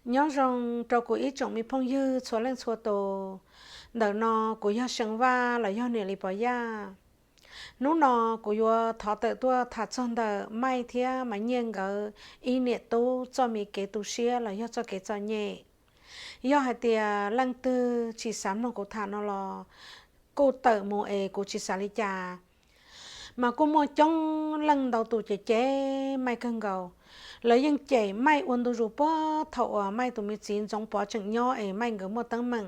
Nyob zoo rau kuv ib tsoom me phooj ywg txhua leej txhua tus. Ntawm no kuv yog See Vaj los yog Niam Li Pov Yaj. Hnub no kuv yuav thov tawm tuaj tham txog ntawm Maij thiab Maiv Nyiaj nkawd ib niam tub txoj me kev tu siab los yog txoj kev txom nyem. Yog hais tias leej twg tsis xav mloog kuv tham no los kuj tawm mus es kuv tsis xav li cas. Mas kuj muaj coob leej ntau tus cem cem Maij kawg nkaus. Lawv yeej cem Maij ua ntu zus puag thaum uas Maij tus me txiv Ntxoov Pov tseem nyob es Maij nkawd muaj teeb meem,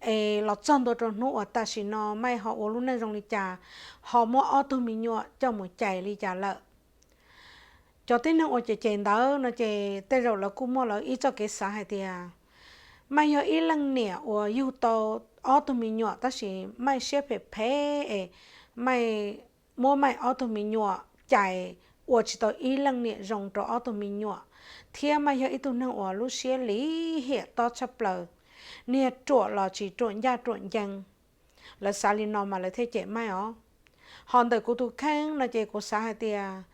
es los txog ntua rau hnub uas tam sim no Maij ho ua lub neej zoo li cas, ho muab ob tug me nyuam coj mus cais li cas lawm. Cov tib neeg uas cem cem ntawd no ces tej zaum lawv kuj muaj lawv ib txoj kev xav hais tias Maij yog ib leej niam uas yug tau ob tug me nyuam tab sis Maij siab phem phem es Maij muab Maij ob tug me nyuam cais, ua tsis tau ib leej niam zoo rau ob tug me nyuam, thiab Maij yog ib tug neeg uas lub siab lim hiam tob tshaj plaws, niag ruam los tsis ruam ncaj ruam ncees. Lawv xav li no mas lawv thiaj cem Maij os. Ho ntawm kuv tus kheej no ces kuv xav hais tias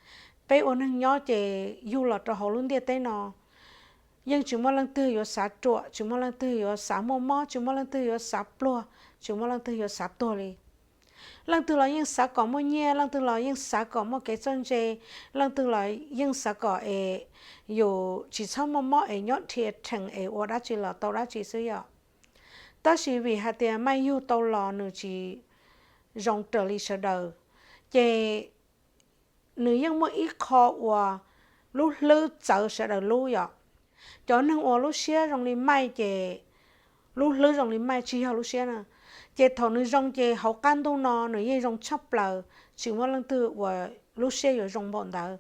peb ua neeg nyob ces yug los rau hauv lub ntiaj teb no, yeej tsis muaj leej twg yuav xav ruam, tsis muaj leej twg yuav xav muaj mob, tsis muaj leej twg yuav xav pluag, tsis muaj leej twg yuav xav tuag li. Leej twg los yeej xav kom muaj nyiaj, leej twg los yeej xav kom muaj kev txawj ntse, leej twg los yeej xav kom es yus tsis txhob muaj mob es nyob dhia rhees es ua dab tsi los tau dab tsi xwb yom. Tab sis vim hais tias Maij yug tau los nws tsis zoo raws li sawv daws, ces nws yeej muaj ib qho uas lub hlwb txawv sawv daws lub yom. Cov neeg uas lub siab zoo li Maij ces lub hlwb zoo li Maij tsis yog lub siab na. Ces thaum nws zoo ces hauv qab ntuj no nws yeej zoo tshaj plaws, tsis muaj leej twg uas lub siab yuav zoo npaum ntawd.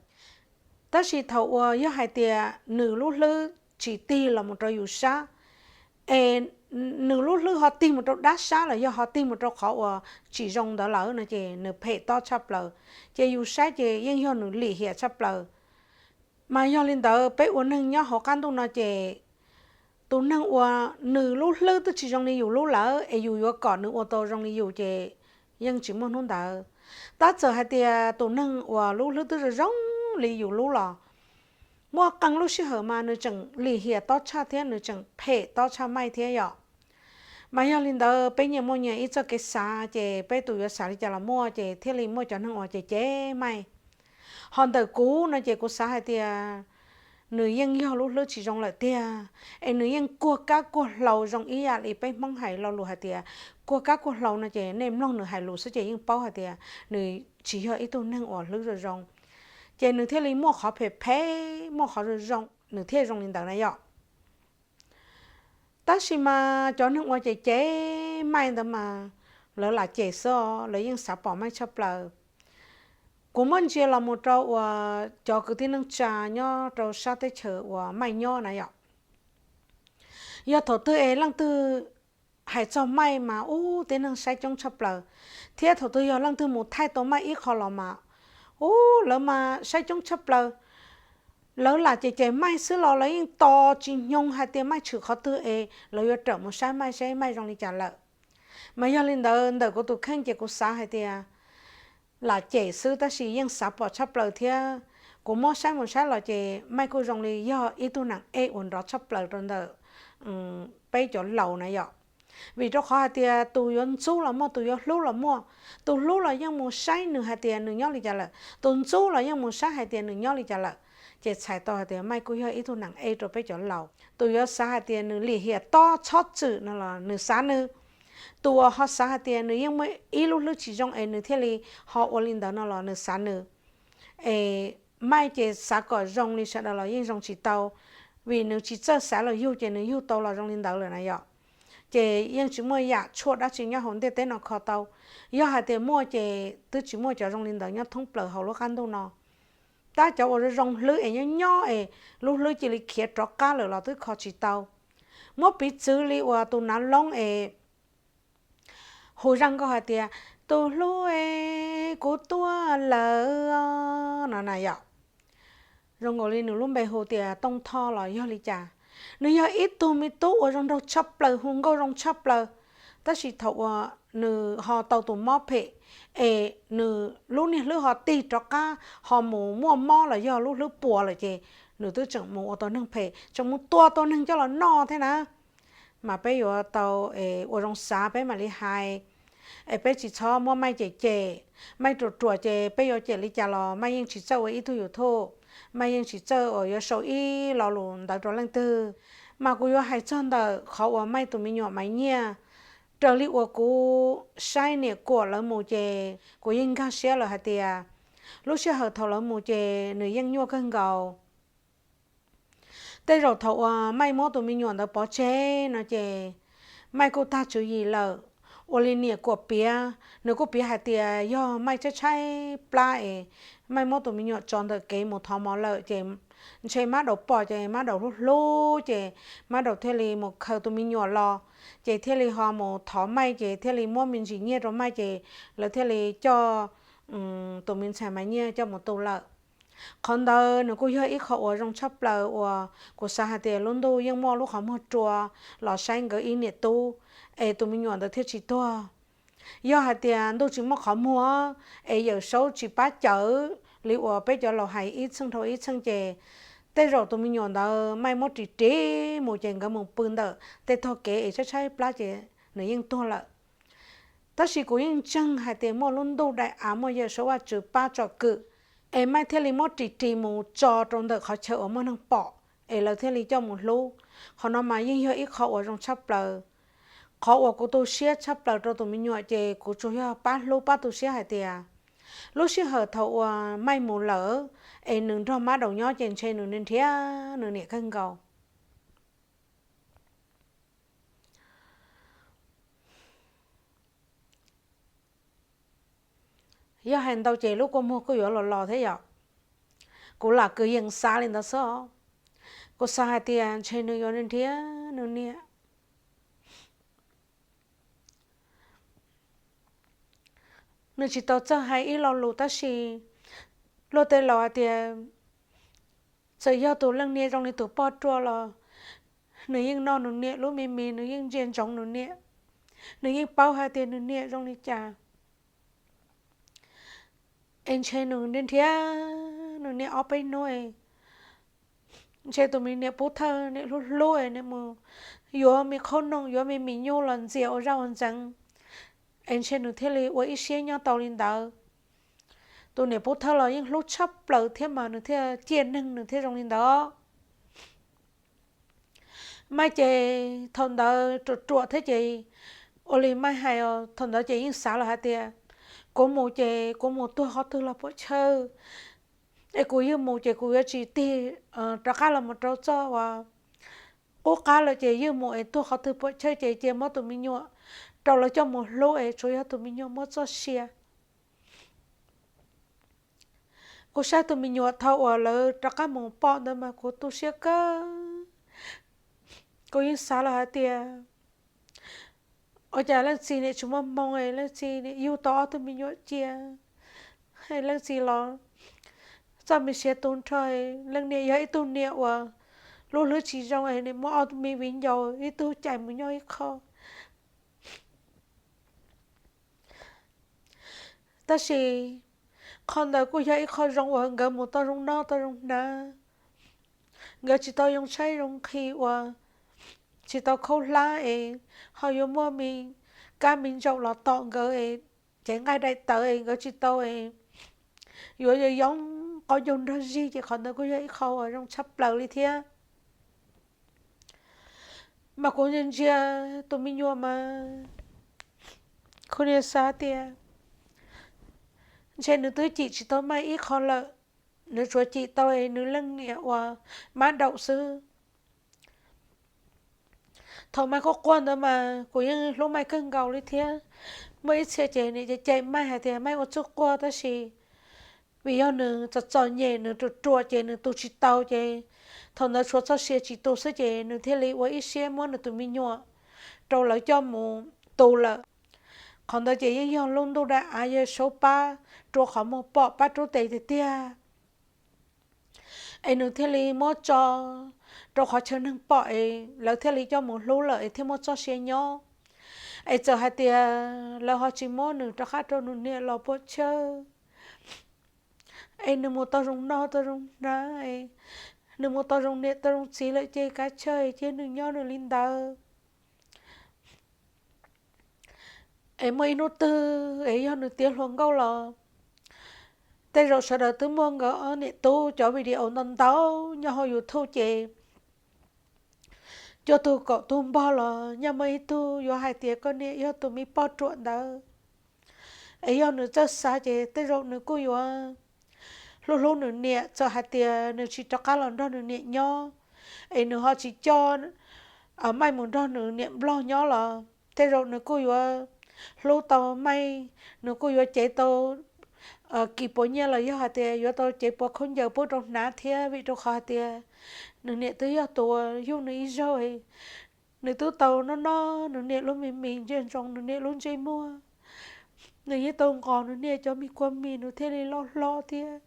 Tab sis thaum uas yog hais tias nws lub hlwb tsis tig los mus rau yus sab, es nws lub hlwb ho tig mus rau dab sab los yog ho tig mus rau qhov uas tsis zoo ntawd lawm no ces nws phem tob tshaj plaws. Ces yus saib ces yeej yog nws lim hiam tshaj plaws. Mas yog li ntawd peb ua neeg nyob hauv qab ntuj no ces tus neeg uas nws lub hlwb twb tsis zoo li yus lub lawm es yus yuav kom nws ua tau zoo li yus ces yeej tsis muaj hnub ntawd. Tab txawm hais tias tus neeg uas lub hlwb twb zoo zoo li yus lub los muaj qee lub sij hawm mas nws tseem lim hiam tob tshaj thiab nws tseem phem tob tshaj Maij thiab yom. Mas yog li ntawd peb nyias muaj nyias ib txoj kev xav ces peb tus yuav xav li cas los muaj ces thiaj li muaj cov neeg uas cem cem Maij. Ho ntawm kuv no ces kuv xav hais tias nws yeej yog lub hlwb tsis zoo lawm tiag, es nws yeej kuag kab kuag hlau zoo ib yam li peb Hmoob hais lo lus hais tias kuag kab kuag hlau no ces nej mloog nws hais lus xwb ces yeej paub hais tias nws tsis yog ib tug neeg uas hlwb zoo zoo. Ces nws thiaj li muaj qhov phem phem, muaj qhov zoo zoo, nws thiaj zoo li ntawd na yom. Tab sis mas cov neeg uas cem cem Maij ntawd mas lawv lam cem xwb os, lawv yeej xav pom Maij tshaj plaws. Kuv muab ntsia los mus rau uas cov kwv tij neej tsa nyob rau sab teb chaws uas Maij nyob na yom. Yog thaum twg es leej twg hais txog Maij mas ub tib neeg saib coob tshaj plaws, thiab thaum twg yog leej twg mus thaij tau Maij ib qho los mas ub lawv mas saib coob tshaj plaws. Lawv lam cem cem Maij xwb los lawv yeej tos tsis nyoog hais tias Maij tshwm qhov twg es lawv yuav rawm mus saib Maij seb Maij zoo li cas lawm. Mas yog li ntawd ntawm kuv tus kheej ces kuv xav hais tias lam cem xwb tab sis yeej xav pom tshaj plaws thiab. Kuv muab saib mus saib los ces Maij kuj zoo li yog ib tug neeg ej uas nrov tshaj plaws rau ntawm peb cov laus na yom. Vim rau qhov hais tias tus yuav ntxub los muaj, tus yuav hlub los muaj. Tus hlub los yeej mus saib nws hais tias nws nyob li cas lawm, tus ntxub los yeej mus saib hais tias nws nyob li cas lawm. Ces txhais tau hais tias Maij kuj yog ib tug neeg ej rau peb cov laus. Tus yuav xav hais tias nws lim hiam tob txhob txwm no los nws xav nws. Tus uas ho xav hais tias nws yeej muaj ib lub hlwb tsis zoo es nws thiaj li ho ua li ntawd no los nws xav nws. Es Maij ces xav kom zoo li sawv daws los yeej zoo tsis tau, vim nws tsis txawj xav los yug ces nws yug tau los zoo li ntawd lawm na yom. Ces yeej tsis muaj yam tshuaj dab tsi nyob hauv ntiaj teb no kho tau. Yog hais tias muaj ces twb tsis muaj cov zoo li ntawd nyob thoob plaws hauv lub qab ntuj no. Tab cov uas zoo zoo hlwb es nyob nyob es lub hlwb cia li khiav rov qab lawm los twb kho tsis tau. Muab piv txwv li uas tus nav loob es hu zaj nkauj hais tias tus hlub es kuv tuaj lawm no na yom. Zoo nkaus li nws lub npe hu tias Tooj Thoj los yog li cas. Nws yog ib tug me tub uas zoo nraug tshaj plaws, hu nkauj zoo tshaj plaws, tab sis thaum uas nws ho tau tus mob phem es nws lub niag hlwb ho tig rov qab ho mus muaj mob los yog lub hlwb puas lawm ces nws twb tseem mus ua tau neeg phem, tseem mus tua tau neeg coj los noj thiab na. Mas peb yuav tau ua zoo xav peb mam li hais, es peb tsis txhob muab Maj cem cem. Maj ruam ruam ces peb yuav cem li cas los Maj yeej tsis txawj ua ib tug YouTube, Maj yeej tsis txawj uas yuav sau ib lo lus ntawd rau leej twg. Mas kuv yuav hais txog ntawm qhov uas Maj tus me nyuam Maiv Nyiaj, raws li uas kuv saib Niam Kuam lawv mus ces kuv yeej nkag siab lawm hais tias lub sij hawm thaum lawv mus ces nws yeej nyuaj kawg nkaus. Tej zaum thaum uas Maj muab tus me nyuam ntawd pov tseg no ces Maj kuj tag tswv yim lawm. Ua li Niam Kuam piav, nws kuj piav hais tias yog Maj tshaib tshaib plab es Maj muab tus me nyuam tso ntawm kev mus thov mov lawm ces ntshe Maj daus pom ces Maj daus hlub hlub ces Maj daus thiaj li mus khaws tus me nyuam los, ces thiaj li ho mus thov Maj ces thiaj li muab me ntsis nyiaj rau Maj ces lawv thiaj li coj tus me ntxhais Maiv Nyiaj coj mus tu lawm. Qhov ntawd nws kuj yog ib qho uas zoo tshaj plaws uas kuv xav hais tias lub ntuj yeej muaj lub qhov muag rua los saib nkawd ib niam tub, es tus me nyuam ntawd thiaj tsis tuag. Yog hais tias ntuj tsis muaj qhov muag es Yawm Saub tsis pab cawv li uas peb cov laus hais ib txheej dhau ib txheej ces tej zaum tus me nyuam ntawd Maj muab ris ris mus ces nkawd mus pw ntawm tej tog kev es tshaib tshaib plab ces nws yeej tuag lawm. Tab sis kuv yeej ntseeg hais tias muaj lub ntuj daim av, muaj Yawm Saub Vajtswv pab tsom kwm, es Maj thiaj li muab ris ris mus tso rau ntawm qhov chaw uas muaj neeg pom es lawv thiaj li coj mus hlub. Qhov no mas yeej yog ib qho uas zoo tshaj plaws. Qhov uas kuv tu siab tshaj plaws rau tus me nyuam ces kuv tsuas yog pab hlub pab tu siab hais tias lub sij hawm thaum uas Maj mus lawm es nws nrog Maj daus nyob ces ntshe nws nrhiav nws niam kawg nkaus. Yog hais ntau ces lub kua muag kuj yuav los los thiab yom. Kuv lam kwv yees xav li ntawd xwb. Kuv xav hais tias ntshe nws yuav nrhiav nws niam. Nws tsis tau txawj hais ib lo lus tab sis luag tej laus hais tias txawm yog tus leej niam zoo li tus poj ruam los nws yeej noj nws niam lub me mis, nws yeej ntsia ntsoov nws niam, nws yeej paub hais tias nws niam zoo li cas. Es ntshe nws nrhiav nws niam ob peb hnub, ntshe tus me niam pub thawj niam hlub hlub es nws mus yuav me qhob noom yuav me mis nyuj los ntxias ua zaj ua ntxeev, es ntshe nws thiaj li ua ib siab nyob tau li ntawd. Tus niam pub thawj los yeej hlub tshaj plaws thiab mas nws thiaj ciaj neeg nws thiaj zoo li ntawd. Maj ces thaum ntawd ruam ruam thiab ces ua li Maj hais, thaum ntawd ces yeej xav lawm hais tias kuv mus ces kuv mus tuag qhov twg los puam chawj, es kuv ywj mus ces kuv yuav tsis tig rov qab los mus rau txoj uas qub qab lawm ces ywj mus es tuag qhov twg puam chawj ces cia muab tus me nyuam rau lawv coj mus hlub es tsuas yog tus me nyuam muab txoj sia. Kuv saib tus me nyuam thaum uas lawv rov qab mus pom ntawd mas kuv tu siab kawg. Kuv yeej xav lawm hais tias ua cas leej txiv niam tsis muaj hmoo, leej txiv niam yug tau ob tug me nyuam cia, leej txiv los txoj me siav tu nrho, leej niam yog ib tug niam uas lub hlwb tsis zoo es niam muab ob me viv ncaus ib tug cais mus nyob ib qho. Tab sis qhov ntawd kuj yog ib qho zoo uas nkawd mus tau zoo noj tau zoo hnav, nkawd tsis tau yoo tshaib zoo nqhis uas tsis tau khaub hlab es ho yuav muaj me kab me ntsaum los tom nkawd es cev nqaij daim tawv es nkawd tsis tau yuav yoov qaub ncaug nrog zig ces qhov ntawd kuj yog ib qho uas zoo tshaj plaws li thiab. Mas kuv ntsia tus me nyuam mas kuv nim xav tias ntshe nws twb cim tsis tau Maj ib qho lawm, nws tsuas cim tau nws leej niam uas Maj daum xwb. Thaum Maj quaj quaj ntawd mas kuv yeej hlub Maj kawg nkaus li thiab. Muaj ib txhia ces niam cem cem Maj hais tias Maj ua txuj quaj tab sis vim yog nws txom txom nyem nws ruam ruam ces nws tu tsis tau ces thaum ntawd tshuav txoj sia tsis tu xwb ces nws thiaj li ua ib siab muab nws tus me nyuam rau lawv coj mus tu lawm. Qhov ntawd ces yeej yog lub ntuj daim av Yawm Saub pab rua qhov muag pom pab rub tes tiag tiag. Es nws thiaj li muab tso rau qhov chaw neeg pom es lawv thiaj li coj mus hlub lawm es thiaj muaj txoj sia nyob. Es txawm hais tias lawv ho tsis muab nws rov qab rau nws niam los puam chawj, es nws mus tau zoo noj tau zoo hnav, Nws mus tau zoo niam tau zoo txiv lawm ces kav tsij cia nws nyob nws li ntawd. Es muaj ib hnub twg es yog nws tiav hluas nkauj los, tej zaum sawv daws twb muaj nkawd ob niam tub cov video ntau ntau nyob hauv YouTube ces cuaj tug kaum tug npog los nyaj muaj ib tug yuav hais tias koj niam yog tus me poj ruam ntawd. Es yog nws txawj xav ces tej zaum nws kuj yuav hlub hlub nws niam, txawm hais tias nws tsis rov qab los nrog nws niam nyob, es nws ho tsis coj Maij mus nrog nws niam nplog nyob los tej zaum nws kuj yuav hlub tau Maij, nws kuj yuav cev tau kis puas nyiaj los yog hais tias yuav tau cev puas khaub ncaws pub rau hnav thiab, vim rau qhov hais tias nws niam twb yog tus uas yug nws ib zaug, nws twb tau noj noj nws niam lub me mis ntsia ntsoov nws niam lub ntsej muag, nws yeej tau nqos nws niam cov me kua mis nws thiaj li loj hlob thiab.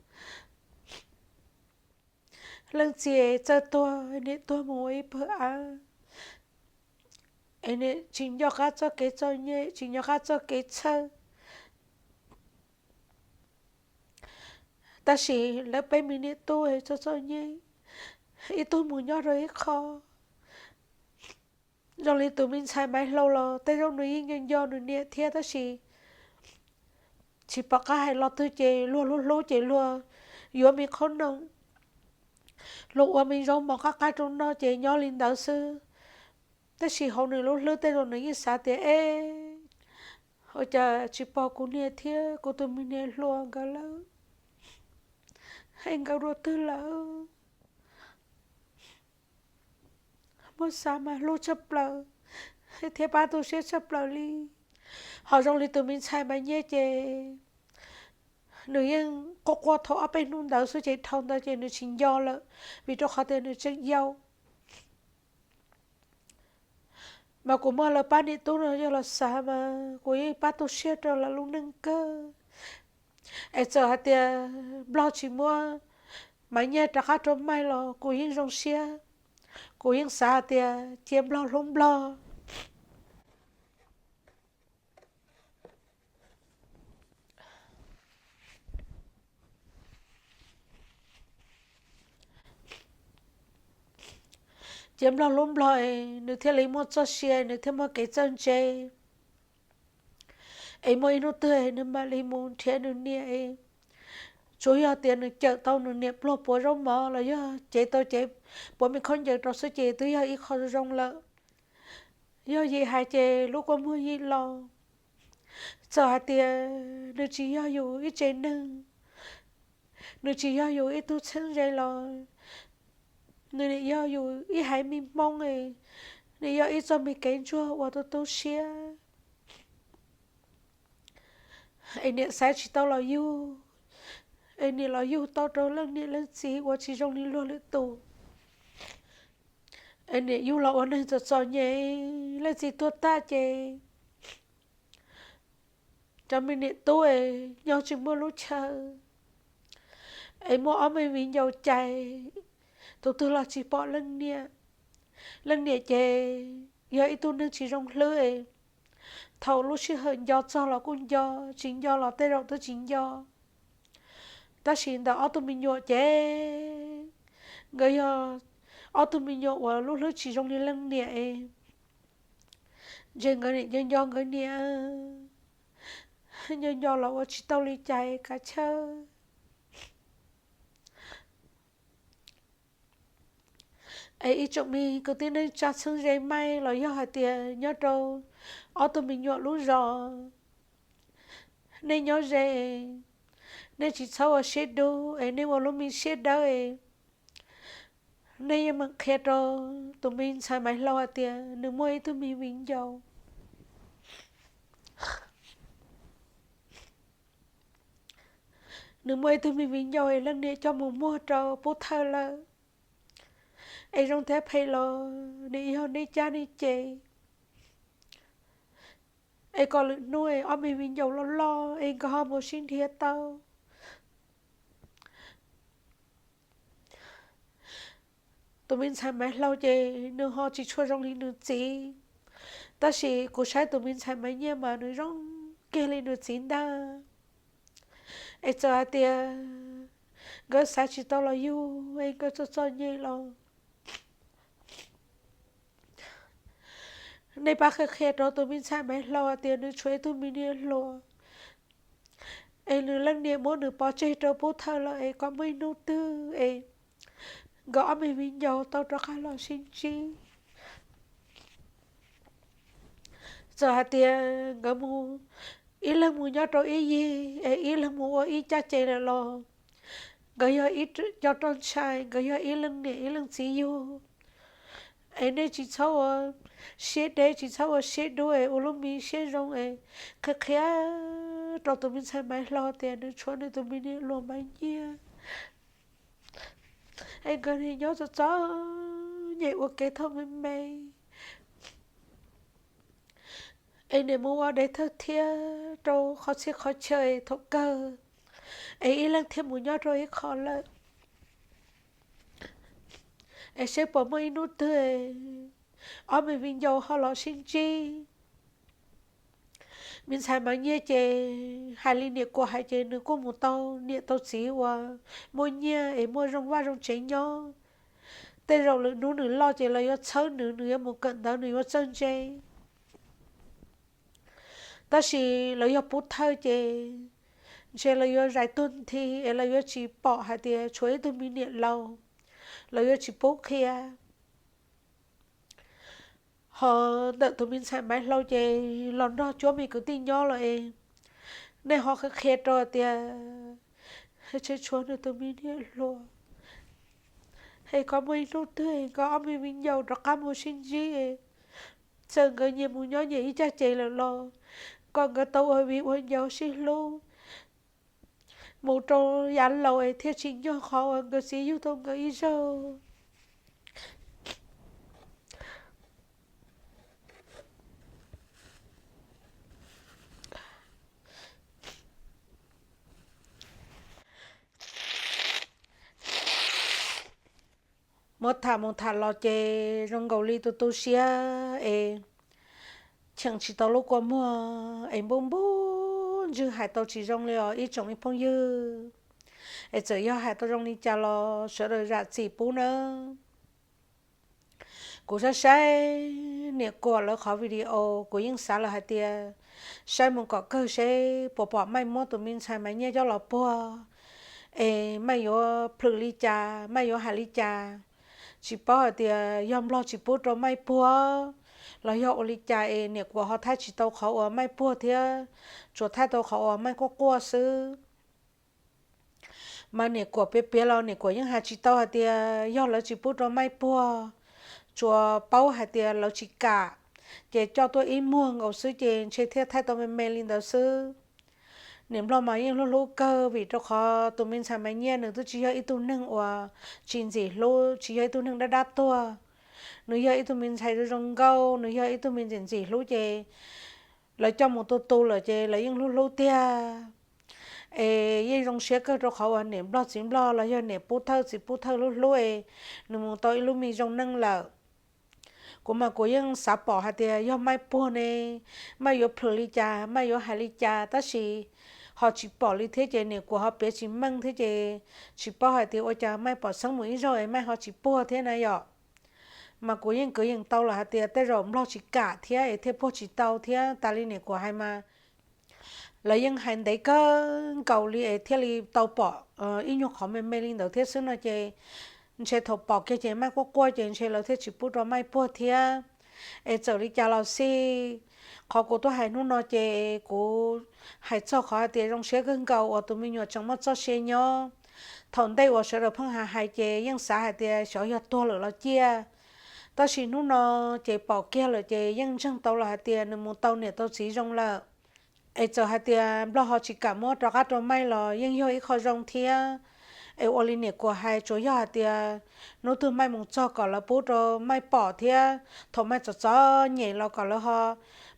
Leej txiv txawj tuag, niam tuag mus ua ib pawg av, es niam tsis nco qab txoj kev txom nyem, tsis nco qab txoj kev txhawj. Tab sis lawv peb me niam tub txom txom nyem, ib tug mus nyob rau ib qho. Zoo li tus me ntxhais Maiv Hlau los tej zaum nws yeej nco nco nws niam thiab, tab sis tsis pom qab hais los twg ces luag hlub hlub ces luag yuav me qhob noom, luag ua me zaub mov qab qab rau noj ces nyob li ntawd xwb. Tab sis hauv nws lub hlwb tej zaum nws yeej xav tias, e, ua cas tsis pom kuv niam thiab kuv tus me niam hluas nkawd lawm, es nkawd dua twg lawm? Muab xav mas hlub tshaj plaws thiab pab tu siab tshaj plaws li. Ho zoo li tus me ntxhais Maiv Nyiaj ces nws yeej quaj quaj thaum ob peb hnub ntawd xwb ces dhau ntawd ces nws tsis nco lawm, vim rau qhov tias nws tseem yau. Mas kuv muab lawv pab niam tub no yog los xav mas kuv yeej pab tu siab rau lawv lub neej kawg. Es txawm hais tias nplog tsis muab Maiv Nyiaj rov qab rau Maij los kuv yeej zoo siab. Kuv yeej xav hais tias cia nplog hlub nplog. Cia nplog hlub nplog es nws thiaj li muaj txoj sia, nws thiaj muaj kev txawj ntse. Es muaj ib hnub twg nws mam li mus nrhiav nws niam es tsuas yog tias nws cawm tau nws niam pluag puas zaub mov los yog cev tau cev puas me khaub ncaws rau xwb ces twb yog ib qho zoo lawm. Yog yim hais ces lub kua muag yim los, txawm hais tias nws tsis yog yus ib tsev neeg, nws tsis yog yus ib tug txheeb ze los, nws nim yog yus ib haiv me Hmoob, nws yog ib txoj me kev ntsuag uas tu tu siab. Es niam xaiv tsis tau los yug, es niam los yug tau rau leej niam leej txiv uas tsis zoo li luag lwm tus. Es niam yug los ua neeg txom txom nyem, leej txiv tuag tag ces cov me niam tub es nyob tsis muaj lub chaw, es muaj ob me viv ncaus cais, tus twg los tsis pom leej niam. Leej niam ces yog ib tug neeg tsis zoo hlwb, thaum lub sij hawm nco txog los kuj nco, tsis nco los tej zaum twb tsis nco. Tab sis ntawm ob tug me nyuam ces nkawd yog ob tug me nyuam uas lub hlwb tsis zoo li leej niam, ntshe nkawd nim nco nco nkawd niam, nco nco los ua tsis tau li cas kav chawj. Es ib tsoom me kwv tij neej tsa txheeb ze Maij los yog hais tias nyob rau ob tug me nyuam lub zos, nej nyob ze, nej tsis txhob ua siab dub es nej ua lub me siab dawb. Nej yeej meem qhia rau tus me ntxhais Maiv Hlau hais tias nws muaj ib tug me viv ncaus. Nws muaj ib tug me viv ncaus es leej niam coj mus muag rau pub thawj lawm, es zoo thiab phem los nws yog nej cab nej ces. Es kom lwm hnub es ob me viv ncaus loj loj es nkawd ho mus sib nrhiav tau. Tus me ntxhais Maiv Hlau ces nws ho tsis tshua zoo li nws txiv, tab sis kuv saib tus me ntxhais Maiv Nyiaj mas nws zoo kiag li nws txiv ntag. Es txawm hais tias nkawd xav tsis tau los yug es nkawd txom txom nyem los. Nej pab qhia qhia rau tus me ntxhais Maiv Hlau hais tias nws tshuav ib tug me niam hluas es nws leej niam muab nws pov tseg rau Pub Thawj lawm es kom muaj ib hnub twg es nkawd ob me viv ncaus tau rov qab los sib ntsib. Txawm hais tias nkawd mus, ib leeg mus nyob rau ib yig es ib leeg mus ua ib caj ces lawm los nkawd yog ib co roj ntshai, nkawd yog ib leej niam ib leej txiv yug. Es nej tsis txhob ua siab deb, tsis txhob ua siab dub es ua lub me siab zoo es qhia qhia rau tus me ntxhais Maiv Hlau tias nws tshuav nws tus me niam hluas Maiv Nyiaj es nkawd nyob txom txom nyem ua kev thaum me me es niam mus ua dev thawj thiab rau qhov txhia qhov chaw es thaum kawg es ib leeg thiaj mus nyob rau ib qho lawm. Es seb puas muaj ib hnub twg ob me viv ncaus ho los sib ntsib. Me ntxhais Maiv Nyiaj ces hais li niam Kuam hais ces nws kuj mus tau niam tau txiv uas muaj nyiaj es muaj zoo vaj zoo tsev nyob. Tej zaum lwm hnub nws loj ces lawv yuav txhawb nws, nws yuav mus kawm ntawv nws yuav txawj ntse. Tab sis lawv yog Pub Thawj ces ntshe lawv yuav zais tuag nthi es lawv yuav tsis pom hais tias tshuav ib tug me niam laus, lawv yuav tsis pub qhia. Ho ntawm tus me ntxhais Maiv Hlau ces los nrog cuab me kwv tij nyob lawm es nej ho qhia qhia rau tias ntshe tshuav nws tus me niam hluas es kom muaj ib hnub twg nkawd ob me viv ncaus rov qab mus sib ntsib, txawm nkawd nyias mus nyob nyias ib caj ces lawm los kom nkawd tau ua viv ua ncaus sib hlub mus rau yav laus es thiaj tsim nyog qhov uas nkawd txiv yug tau nkawd ib zaug. Muab tham mus tham los ces zoo nkaus li tu tu siab es cheem tsis tau lub kua muag es npub npub ntswg hais tau tsis zoo li os ib tsoom ib phooj ywg. Es txawm yog hais tau zoo li cas los sawv daws zam txim pub nawb. Kuv saib saib niam Kuam lawv qhov video kuv yeej xav lawm hais tias saib mus kom kawg seb puas pom Maiv muab tus me ntxhais Maiv Nyiaj coj los puag es Maiv yuav plhws li cas, Maiv yuav hais li cas. Tsis paub hais tias yog Nplog tsis pub rau Maiv puag los yog ua li cas es niam Kuam ho thaij tsis tau qhov uas Maiv puag thiab tsuas thaij tau qhov uas Maiv quaj quaj xwb. Mas niam Kuam piav piav los niam Kuam yeej hais tsis tau hais tias yog lawv tsis pub rau Maiv puag, tsuas paub hais tias lawv tsis kam, ces coj tuaj ib muag nkaus xwb ces ntshe thiaj thaij tau me me li ntawd xwb. Niam Nplog mas yeej hlub hlub kawg vim rau qhov tus me ntxhais Maiv Nyiaj nws twb tsis yog ib tug neeg uas tsis ntxim hlub, tsis yog ib tug neeg dab dab tuag. Nws yog ib tug me ntxhais zoo zoo nkauj, nws yog ib tug me ntxim ntxim hlub ces lawv coj mus tu tu lawm ces lawv yeej hlub hlub tiag. Es yeej zoo siab kawg rau qhov uas niam Nplog txiv Nplog los yog niam Pub Thawj txiv Pub Thawj hlub hlub es nws mus tau ib lub me zoo neej lawm. Kuv mas kuv yeej xav pom hais tias yog Maiv puag ne, Maiv yuav plhws li cas, Maiv yuav hais li cas, tab sis ho tsis pom li thiab ces niam Kuam ho piav tsis meej thiab ces tsis paub hais tias ua cas Maiv pom xeeb mus ib zaug es Maiv ho tsis puag thiab na yom. Mas kuv yeej kwv yees tau lawm hais tias tej zaum Nplog tsis kam thiab es thiaj puag tsis tau thiab tas li niam Kuam hais mas lawv yeej hais ntev kawg nkaus li es thiaj li tau pom ib nyuag qhov me me li ntawd thiab xwb no ces ntshe thaum pom kiag ces Maiv quaj quaj ces ntshe lawv thiaj tsis pub rau Maiv puag thiab. Es txawm li cas los xij, qhov kuv tuaj hais hnub no ces kuv hais txog qhov hais tias zoo siab kawg nkaus uas tus me nyuam tseem muaj txoj sia nyob. Thaum ntej uas sawv daws pheej hais hais ces yeej xav hais tias xyov yog tuag lawm los ciaj. Tab sis hnub no ces pom kiag lawm ces yeej ntseeg tau los hais tias nws mus tau niam tau txiv zoo lawm. Es txawm hais tias Nplog ho tsis kam muab rov qab rau Maiv los yeej yog ib qho zoo thiab. Es ua li niam Kuam hais tsuas yog hais tias hnub twg Maiv mus txog kom lawv pub rau Maiv pom thiab thaum Maiv txom txom nyem los kom lawv ho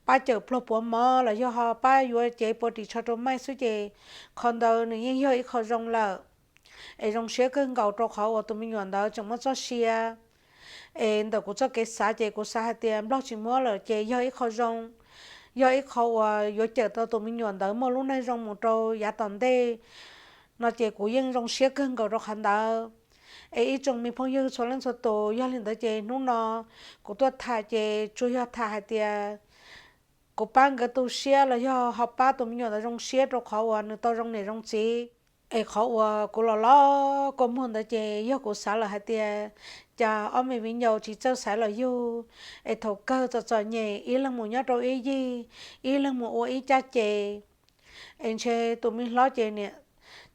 pab cawm pluag puav mov los yog ho pab yuav cev puav ris tsho rau Maiv xwb ces qhov ntawd nws yeej yog ib qho zoo lawm. Es zoo siab kawg nkaus rau qhov uas tus me nyuam ntawd tseem muaj txoj sia. Es ntawm kuv txoj kev xav ces kuv xav hais tias Nplog tsis muab lawm ces yog ib qho zoo, yog ib qho uas yuav cawm tau tus me nyuam ntawd muaj lub neej zoo mus rau yav tom ntej. no ces kuv yeej zoo siab kawg nkaus rau qhov ntawd. Es ib tsoom me phooj ywg txhua leej txhua tus, yog li ntawd ces hnub no kuv tuaj tham ces tsuas yog tham hais tias kuv pab nkawd tu siab los yog ho pab tus me nyuam ntawd zoo siab rau qhov uas nws tau zoo niam zoo txiv. Es qhov uas kuv los los kua muag ntawd ces yog kuv xav lawm hais tias cas ob me viv ncaus tsis txawj xaiv los yug, es thaum kawg txom txom nyem ib leeg mus nyob rau ib yig, ib leeg mus ua ib caj ces, es ntshe tus me hlob ces niam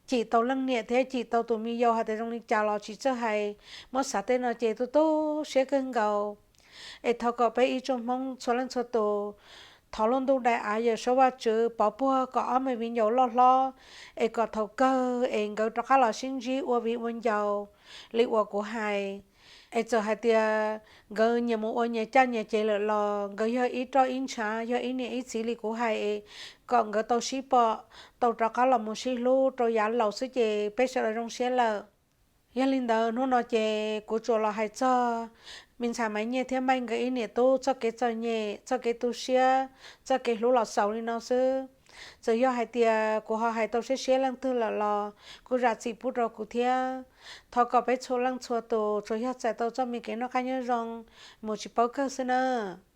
cim tau leej niam thiab cim tau tus me yau hais tias zoo li cas los tsis txawj hais, muab xav tej no ces tu tu siab kawg nkaus. Es thov kom peb ib tsoom Hmoob txhua leej txhua tus thov lub ntuj daim av Yawm Saub Vajtswv pov puag kom ob me viv ncaus loj hlob, es kom thaum kawg es nkawd rov qab los sib ntsib ua viv ua ncaus li uas kuv hais. Es txawm hais tias nkawd nyias mus ua nyias caj nyias ces lawm los nkawd yog ib roj ib ntshav, yog ib niam ib txiv li kuv hais, kom nkawd tau sib pom, tau rov qab los mus sib hlub rau yav laus xwb ces peb sawv daws zoo siab lawm. Yog li ntawd hnub no ces kuv tsuas los hais txog me ntxhais Maiv Nyiaj thiab Maiv nkawd ib niam tub txoj kev txom nyem, txoj kev tu siab, txoj kev hlub los xaus li no xwb. Txawm yog hais tias kuv ho hais tau siab siab leej twg lawm los kuj zam txim pub rau kuv thiab. Thov kom peb txhua leej txhua tus tsuas yog txais tau txoj me kev noj qab nyob zoo, mus tsis paub kawg xwb nawb.